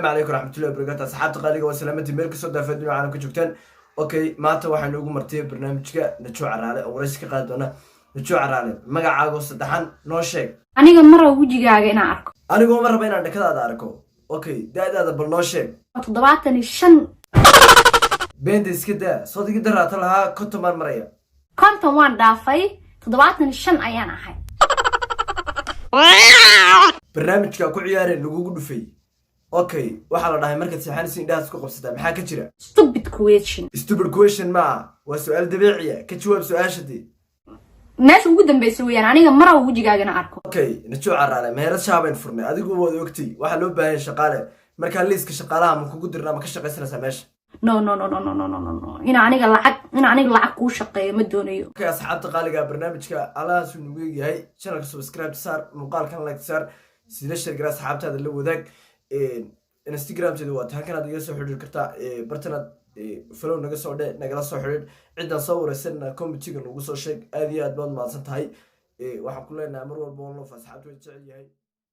Calaykum raxmatullahi wabarakatu, asxaabta qaaliga, waa salaamadii meel kasoo daafeed dhinaca caalamka joogtaan. Okay, maanta waxaynu ugu martiyay barnaamijka Najo Caraale oo waraysi ka qaadi doona. Najo Caraale, magacaago saddexan noo sheeg. Aniga ma rabo wejigaaga inaan arko. Anigoo ma raba inaan dhakadaada arko. Okay, da-daada bal noo sheeg. 75. Beenta iska daa, soodigi daraata lahaa 50 baan maraya. 50 waan dhaafay, 75 ayaan ahay. Barnaamijka ku ciyaareen lagugu dhufay. Okay, waxaa la dhahay markaad seexanaysa indhahaas ku qabsataa, maxaa ka jira? Stupid question. Stupid question maaha, waa su-aal dabiiciya. Ka jawaab su-aasha dee. Meesha ugu dambeysa weeyaan, aniga ma rabo wejigaaga inaan arko. Okay, Najo Caraale, meherad shaabayn furnay, adigu waad ogtay, waxaa loo baahan yahay shaqaale. Markaa liiska shaqaalaha ma kugu dirna? Ma ka shaqaysanaysaa meesha? No, no, no, no, no, no, no, no, no. Ina aniga lacag kuu shaqeeyo ma doonayo. Okay, asxaabta qaaliga, barnaamijka alahaasuu nagu eegyahay. Channelka subscribe saar, muuqaalkan like saar, sila share gara, asxaabtaada la wadaag. Instagramteeda waa tahankanaad iga soo xidhiiri kartaa, bartanaad follow naga soo dhe, nagala soo xidhiidh. Ciddaan soo wareysanna commentiga nagu soo sheeg. Aad iyo aad baad mahadsan tahay. Waxaan ku leenahay mar walba one love, asxaabta way jecel yahay.